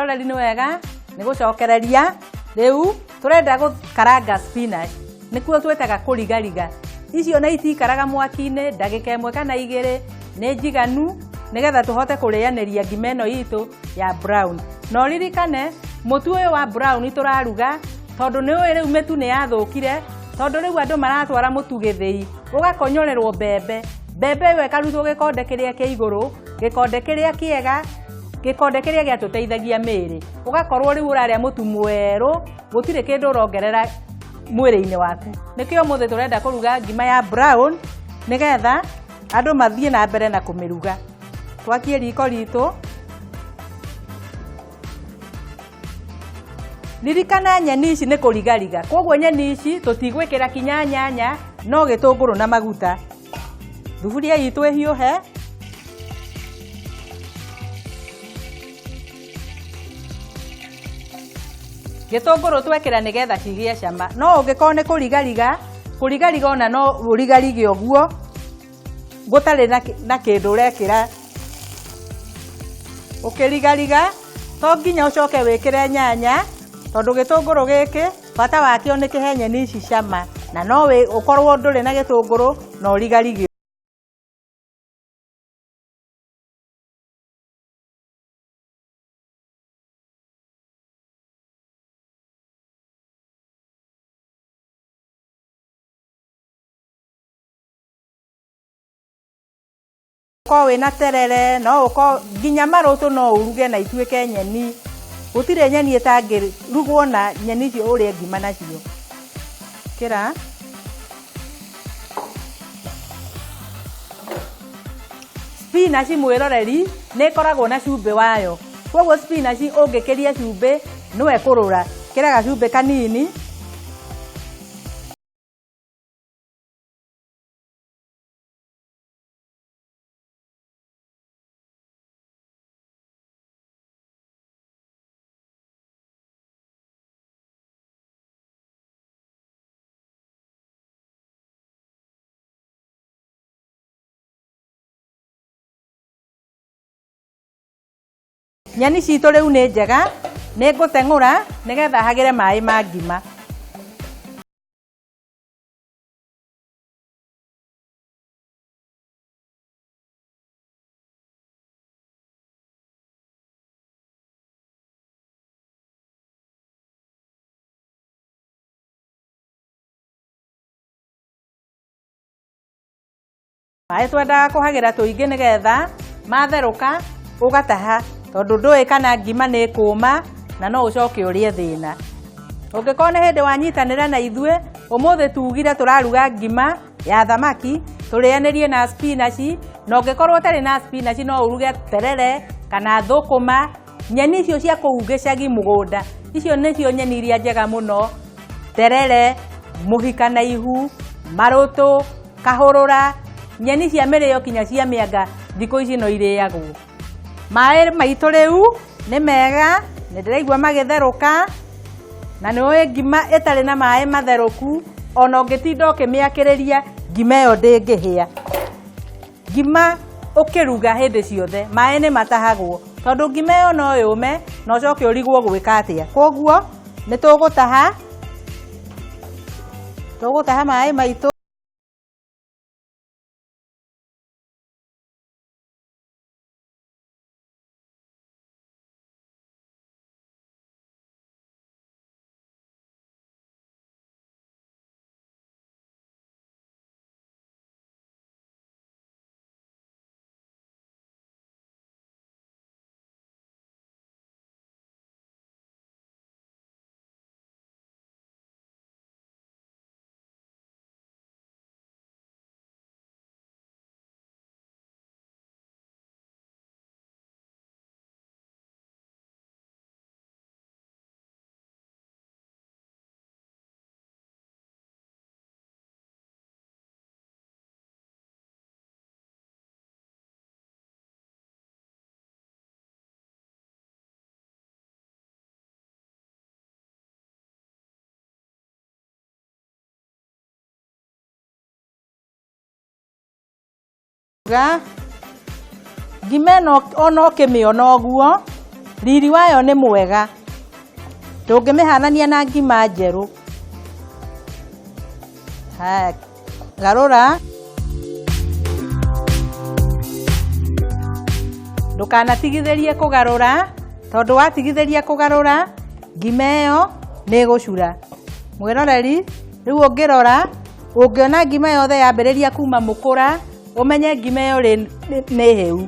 Mwĩroreri, nĩ wega nĩ gũcokereria. Rĩu tũrenda gũkaranga spinach, nĩkuo twĩtaga kũrigariga. Icio na itikaraga mwaki-inĩ ndagĩka 1 kana 2 nĩ njiganu, nĩgetha tũhote kũrĩanĩria ngima ĩno itũ ya brown. Na ũririkane mũtu ũyũ wa brown tũraruga, tondũ nĩ ũĩ rĩu mĩtu nĩ yathũkire, tondũ rĩu andũ maratwara mũtu gĩthĩi, ũgakonyorerwo mbembe, mbembe ĩyo ĩkarutwo gĩkonde kĩrĩa kĩa igũrũ, gĩkonde kĩrĩa kĩega, gĩkonde kĩrĩa gĩatũteithagia mĩĩrĩ. Ũgakorwo rĩu ũrarĩa mũtu mwerũ, gũtirĩ kĩndũ ũrongerera mwĩrĩ-inĩ waku. Nĩkĩo ũmũthĩ tũrenda kũruga ngima ya brown, nĩgetha andũ mathiĩ na mbere na kũmĩruga. Twakie riko ritũ. Ririkana nyeni ici nĩ kũrigariga, koguo nyeni ici tũtigwĩkĩra kinya nyanya, no gĩtũngũrũ na maguta. Thuburia itũ ĩhiũhe. Gĩtũngũrũ twekĩra nĩgetha cigĩe cama, no ũngĩkorwo nĩ kũrigariga, kũrigariga ona no ũrigarige ũguo gũtarĩ na kĩndũ ũrekĩra. Ũkĩrigariga to nginya ũcoke wĩkĩre nyanya, tondũ gĩtũngũrũ gĩkĩ bata wakĩo nĩ kĩhe nyeni ici cama, na no ũkorwo ndũrĩ na gĩtũngũrũ na ũrigarige. Ũkorwo wĩna terere, no ũkorwo nginya marũtũ no ũruge na ituĩke nyeni. Gũtirĩ nyeni ĩtangĩrugwo na nyeni icio ũrĩe ngima nacio. Kĩra spinach, mwĩroreri, nĩ ĩkoragwo na cumbĩ wayo, koguo spinach ũngĩkĩria cumbĩ no ĩkũrũra. Kĩra gacumbĩ kanini. Nyeni citũ rĩu nĩ njega, nĩ ngũteng'ũra nĩgetha hagĩre maĩ ma ngima. Maĩ twendaga kũhagĩra tũingĩ nĩgetha matherũka ũgataha, tondũ ndũĩ kana ngima nĩ ĩkũma na no ũcoke ũrĩe thĩna. Ũngĩkorwo nĩ hĩndĩ wanyitanĩra na ithuĩ, ũmũthĩ tugire tũraruga ngima ya thamaki tũrĩanĩrie na spinach, na ũngĩkorwo ũtarĩ na spinach no ũruge terere kana thũkũma, nyeni icio cia kũu gĩcagi mũgũnda, icio nĩcio nyeni iria njega mũno, terere, mũhika na ihu, marũtũ, kahũrũra, nyeni cia mĩrĩo kinya cia mĩanga thikũ ici no irĩagwo. Maĩ maitũ rĩu nĩ mega, nĩ ndĩraigua magĩtherũka, na nĩ ũĩ ngima ĩtarĩ na maĩ matherũku, ona ũngĩtinda ũkĩmĩakĩrĩria ngima ĩyo ndĩngĩhĩa. Ngima ũkĩruga hĩndĩ ciothe maĩ nĩ matahagwo, tondũ ngima ĩyo no yũme na ũcoke ũrigwo gwĩka atĩa. Koguo nĩ tũgũtaha maĩ maitũ. Ngima ĩno ona ũkĩmĩona ũguo. Riri wayo nĩ mwega, ndũngĩmĩhanania na ngima njerũ. Haya, garũra. Ndũkanatigithĩrie kũgarũra, tondũ watigithĩria kũgarũra ngima ĩyo nĩ ĩgũcura. Mwĩroreri, rĩu ũngĩrora ũngĩona ngima yothe yambĩrĩria kuma mũkũra, ũmenye ngima ĩyo nĩ hĩu.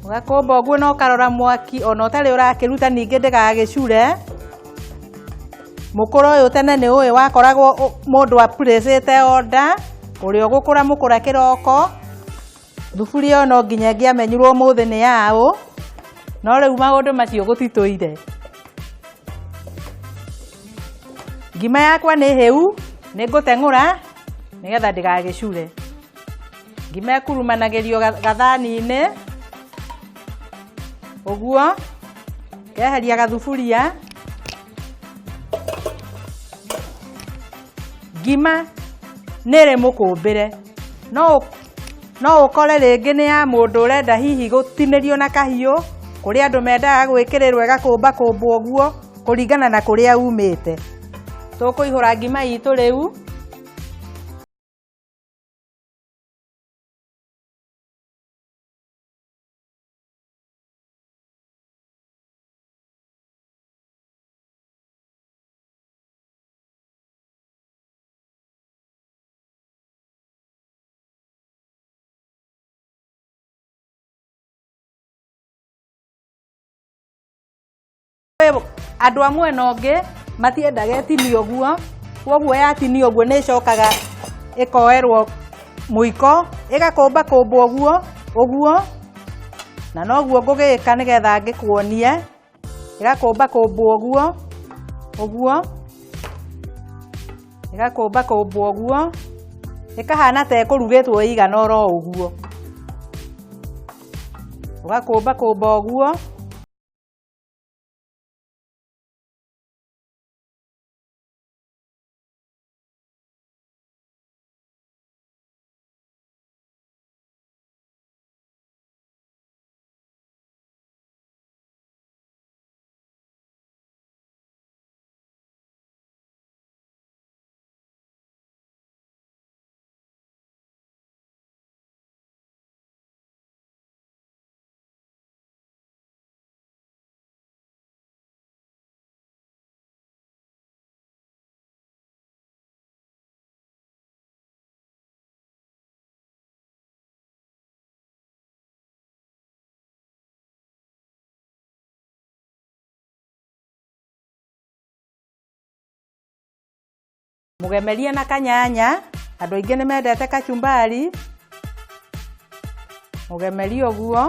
Ũgakũmba ũguo na ũkarora mwaki ona ũtarĩ ũrakĩruta ningĩ ndĩgagĩcure. Mũkũra ũyũ tene nĩ ũĩ wakoragwo mũndũ apurĩcĩte order, ũrĩa ũgũkũra mũkũra kĩroko, thuburia ĩyo no nginya ĩngĩamenyirwo ũmũthĩ nĩ yaũ, no rĩu maũndũ macio gũtitũire. Ngima yakwa nĩ hĩu, nĩ ngũteng'ũra nĩgetha ndĩgagĩcure. Ngima ĩkurumanagĩrio gathani-inĩ ũguo, ngeheria gathuburia. Ngima nĩ ĩrĩ mũkũmbĩre, no ũkore rĩngĩ nĩ ya mũndũ ũrenda hihi gũtinĩrio na kahiũ, kũrĩ andũ mendaga gwĩkĩrĩrwo ĩgakũmbakũmbwo ũguo, kũringana na kũrĩa umĩte. Tũkũihũra ngima itũ rĩu. Andũ a mwena ũngĩ matiendaga ĩtinio ũguo, koguo yatinio ũguo nĩ ĩcokaga ĩkoerwo mũiko, ĩgakũmbakũmbwo ũguo ũguo, na noguo ngũgĩka nĩgetha ngĩkuonie, ĩgakũmbakũmbwo ũguo ũguo, ĩgakũmbakũmbwo ũguo, ĩkahana ta ĩkũrugĩtwo ĩigana oro ũguo, ũgakũmbakũmba ũguo. Mũgemerie na kanyanya, andũ aingĩ nĩ mendete kachumbari, mũgemerie ũguo.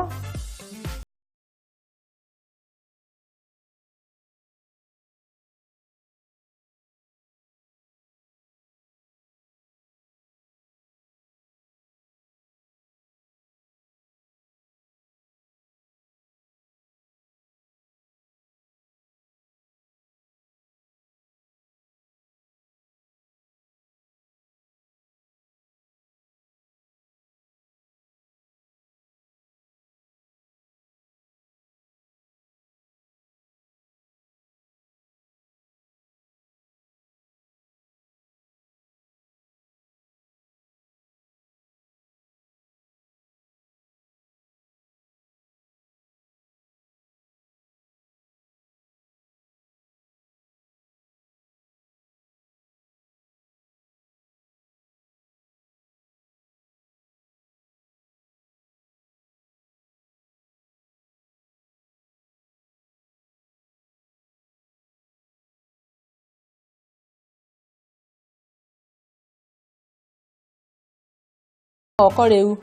Moko rĩu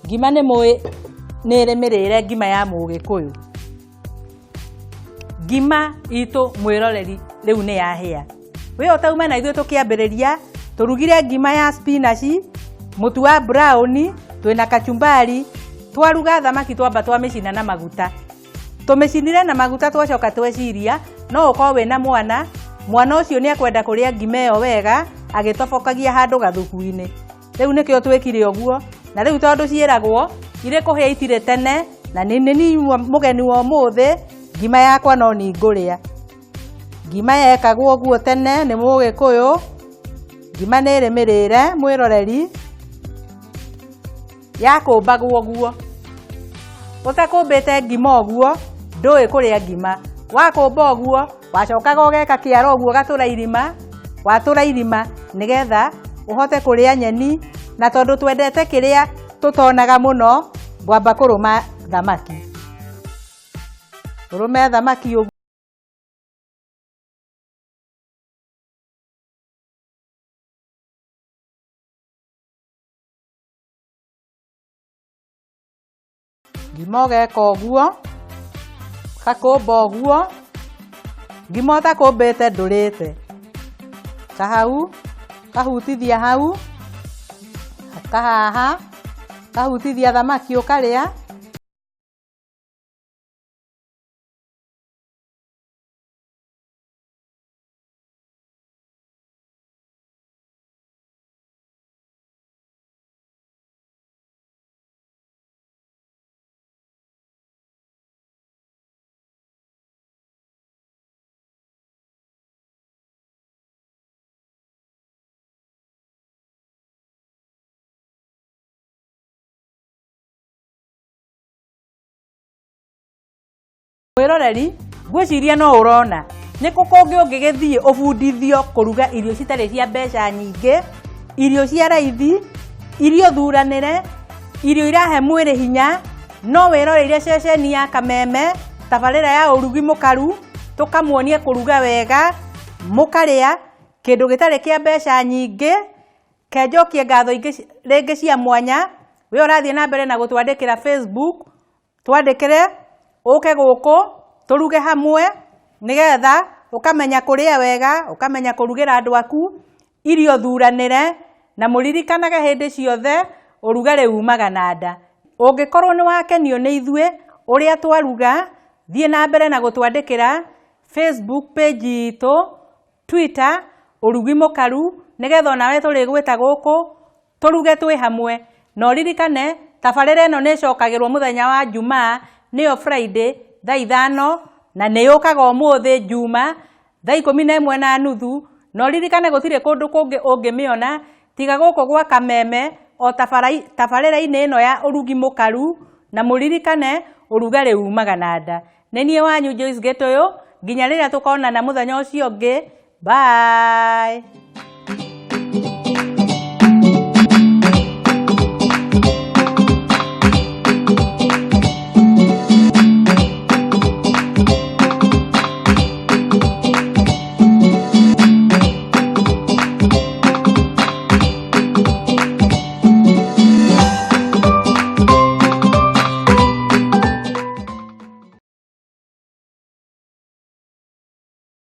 ngima nĩ mũĩ nĩ ĩrĩ mĩrĩre ngima ya mũgĩkũyũ. Ngima itũ mwĩroreri rĩu nĩ yahĩa. We ũtauma na ithuĩ tũkĩambĩrĩria, tũrugire ngima ya spinach, mũtu wa brown, twĩna kachumbari, twaruga thamaki twamba twamĩcina na maguta. Tũmĩcinire na maguta twacoka tweciria no ũkorwo wĩna mwana, mwana ũcio nĩ ekwenda kũrĩa ngima ĩyo wega agĩtobokagia handũ gathuku-inĩ. Rĩu nĩkĩo twĩkire ũguo, na rĩu tondũ ciĩragwo irĩ kũhĩa itirĩ tene, na nĩ niĩ mũgeni wa ũmũthĩ, ngima yakwa no niĩ ngũrĩa. Ngima yekagwo ũguo tene nĩ mũgĩkũyũ, ngima nĩ ĩrĩ mĩrĩre mwĩroreri, yakũmbagwo ũguo. Ũtakũmbĩte ngima ũguo, ndũĩ kũrĩa ngima. Wakũmba ũguo, wacokaga ũgeka kĩara ũguo ũgatũra irima, watũra irima nĩgetha ũhote kũrĩa nyeni, na tondũ twendete kĩrĩa tũtonaga mũno, ngwamba kũrũma thamaki. Ũrũme thamaki ũguo. Ngima ũgeka ũguo, ũgakũmba ũguo, ngima ũtakũmbĩte ndũrĩte. Kahau, ũkahutithia hau, kahaha, ũkahutithia thamaki ũkarĩa. Mwĩroreri, ngwĩciria no ũrona nĩ kũ kũngĩ ũngĩgĩthiĩ ũbundithio kũruga irio citarĩ cia mbeca nyingĩ, irio cia raithi, irio thuranĩre, irio irahe mwĩrĩ hinya, no wĩroreire ceceni ya Kameme, tabarĩra ya ũrugi mũkaru, tũkamuonia kũruga wega, mũkarĩa kĩndũ gĩtarĩ kĩa mbeca nyingĩ. Ke njokie ngatho ingĩ rĩngĩ cia mwanya, we ũrathiĩ na mbere na gũtwandĩkĩra Facebook, twandĩkĩre ũke gũkũ tũruge hamwe nĩgetha ũkamenya kũrĩa wega, ũkamenya kũrugĩra andũ aku irio thuranĩre, na mũririkanage hĩndĩ ciothe ũrugarĩ umaga na nda. Ũngĩkorwo nĩ wakenio nĩ ithuĩ ũrĩa twaruga, thiĩ na mbere na gũtwandĩkĩra Facebook page itũ, Twitter, ũrugi mũkaru, nĩgetha onawe tũrĩgwĩta gũkũ tũruge twĩ hamwe. Na ũririkane tabarĩra ĩno nĩ ĩcokagĩrwo mũthenya wa Jumaa nĩyo Friday thaa 5, na nĩ yũkaga ũmũthĩ Juma thaa 11:30. Na ũririkane gũtirĩ kũndũ kũngĩ ũngĩmĩona tiga gũkũ gwa Kameme o tabarĩra-inĩ ĩno ya ũrugi mũkaru. Na mũririkane ũrugarĩ umaga na nda. Nĩ niĩ wanyu Joyce Gĩtũyũ, nginya rĩrĩa tũkonana mũthenya ũcio ũngĩ. Bye.